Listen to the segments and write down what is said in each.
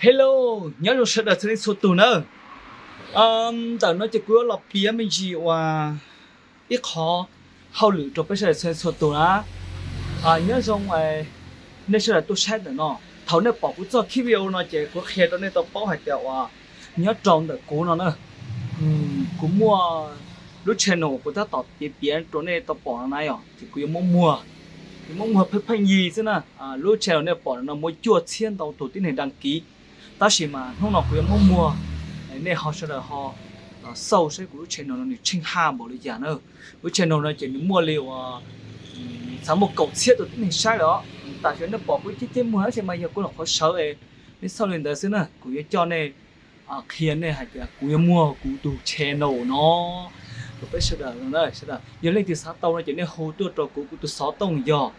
Hello, nyob zoo sawv daws txhua leej txhua tus nawb. Ntawm no ces kuv yuav los piav me ntsis uas ib qho hauj lwm rau peb sawv daws txhua leej txhua tus na. Nyob zoo nej sawv daws tuaj saib ntawm no. Thaum nej pom kuv txoj clip video no ces kuv qhia rau nej tau paub hais tias uas nyob rau ntawm kuv no na, kuv muaj lub channel kuv tab tom piav piav rau nej tau pom no na yom, ces kuv yuav muab muag, yuav muab muag pheej pheej yig xwb na. Lub channel nej pom no muaj cuaj txhiab ntau tus tib neeg đăng ký, tab sis mas hnub no kuv yuav muab muag, nej ho sawv daws ho xauj saib kuv lub channel no nws tsheej haj npaum li cas na. Lub channel no ces nws muaj li uas xav muaj kaum txhiab tus tib neeg saib lawm os. Tam sim nej pom kuv ceb ceb muag tab sis mas yog kuv los qhov sawv es nej xauj li ntawd xwb na. Kuv yuav coj nej qhia nej hais tias kuv yuav muag kuv tus channel no rau peb sawv daws no na. Yog leej twg xav tau no ces nej hu tuaj rau kuv, kuv tus xov tooj yog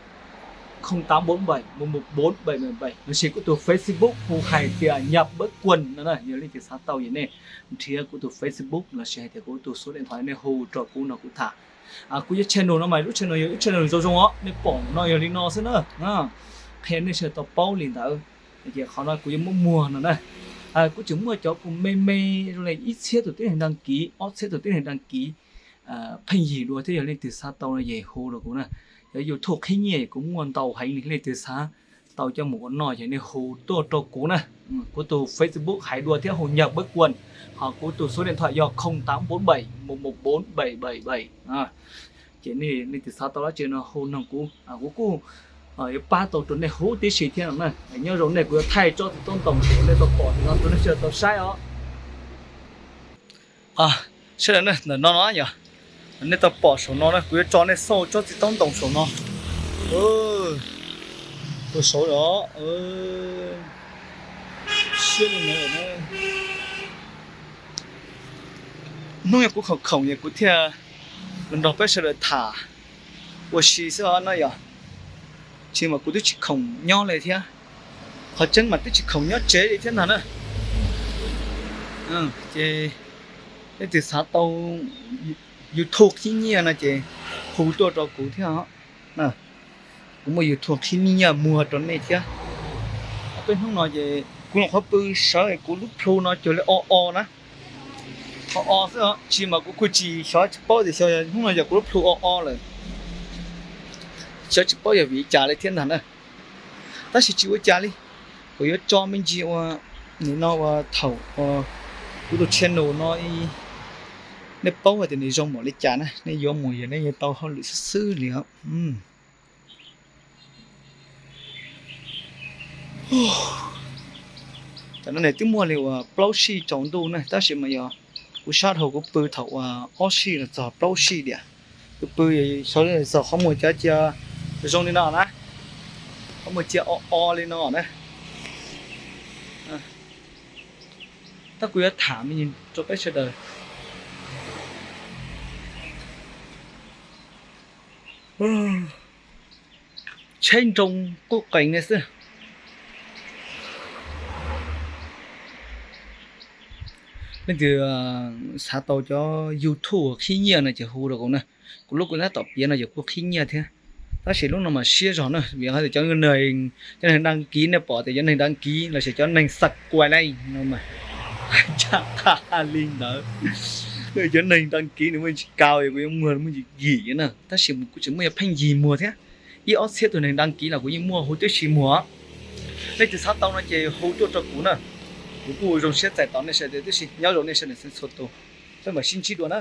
không tám bốn bảy một một bốn bảy bảy bảy, lossis kuv tus Facebook hu hais tias Nhật Bớt Quần no na. Yog leej twg xav tau ces nej nrhiav kuv tus Facebook lossis hais tias kuv tus số điện thoại nej hu rau kuv no kuv tham. Kuv yuav channel no mas lub channel yog lub channel zoo zoo os, nej pom no yog li no xwb na. Qhia nej sawv daws tau paub li ntawd. Ces qhov no kuv yuav muab muag no na. Kuv tseem muaj cov kuv me me zoo li ib txhiab tus tib neeg đăng ký, ob txhiab tus tib neeg đăng ký pheej yig dua thiab. Yog leej twg xav tau no ces hu rau kuv na. Cov YouTube qhib nyiaj kuv muaj ntau heev li, leej twg xav tau coj mus ua noj ces nej hu tuaj rau kuv na. Kuv tus Facebook hais dua thiab hu Nhật Bớt Quần, ho kuv tus số điện thoại yog không tám bốn bảy một một bốn bảy bảy bảy. Ces nej leej twg xav tau dab tsi no hu noog kuv, kuv kuj yuav pab tau rau nej huv tib si thiab no na. Nyob zoo nej, kuv yuav thaij tsob txiv taub ntoos saum nej tau pom no rau nej sawv daws tau saib os. Sawv daws na, ntawm no no yog nej tau pom saum no na, kuv yuav tso nej xauj tsob txiv taub ntoos saum no. Tus saud os, siab li ntawd na. Hnub no kuv khoom khoom es kuv thiaj los nrog peb sawv daws tham ua si xwb os no yog. Tsis mas kuv twb tsis khoom nyob li thiab. Qhov tseeb mas twb tsis khoom nyob tsev li thiab ntag na. Ces leej twg xav tau YouTube qhib nyiaj no ces hu tuaj rau kuv thiab os. Kuv muaj YouTube qhib nyiaj muag rau nej thiab. Peb hnub no ces kuv los qhov pw sawv kuv lub plhu no cuag li o o na. O o xwb os, tsis mas kuv kuj tsis xyov, tsis paub tias xyov hnub no yog kuv lub plhu o o lawm. Xyov tsis paub yog vim li cas li thiab ntag na. Tab sis tsis ua cas li, kuv yuav tso me ntsis ua, nim no ua thaum kuv tus channel no nej paub hais tias nws zoo npaum li cas na, nej yuav mus yog nej yuav tau hauj lwm xwb xwb li os. Tam no nws twb muaj li uas plaub sij tsaus ntuj na, tab sis mas yog kuv sab dhau kuv pw thaum uas ob sij los txog plaub sij tiam. Kuv pw xyov txog qhov muag cov cia zoo li no na, qhov muag cia o o li no na. Tab kuv yuav tham me ntsis rau peb sawv daws. Tsheb nroo quj qees li xwb. Leej twg xav tau cov YouTube qhib nyiaj no ces hu rau kuv na. Kuv lub kuv tab tom piav no ces kuj qhib nyiaj thiab. Tab sis lub no mas siab zog na, vim hais tias cov neeg, cov neeg đăng ký, nej pom tias cov neeg đăng ký lossis cov neeg subscribe no mas ntshai qha li ntawd. Cov neeg đăng ký nws muaj ntsis kaus, kuv yuav muag muaj ntsis yim na, tab sis kuv tseem muaj yog pheej yig muag thiab. Ib ob txhiab tus neeg đăng ký los kuv yeej muaj huv tib si muag. Leej twg xav tau no ces hu tuaj rau kuv na. Kuv kuj zoo siab txais tos nej sawv daws tib si, nyob zoo nej sawv daws txhua tus. Peb mam sib ntsib dua na.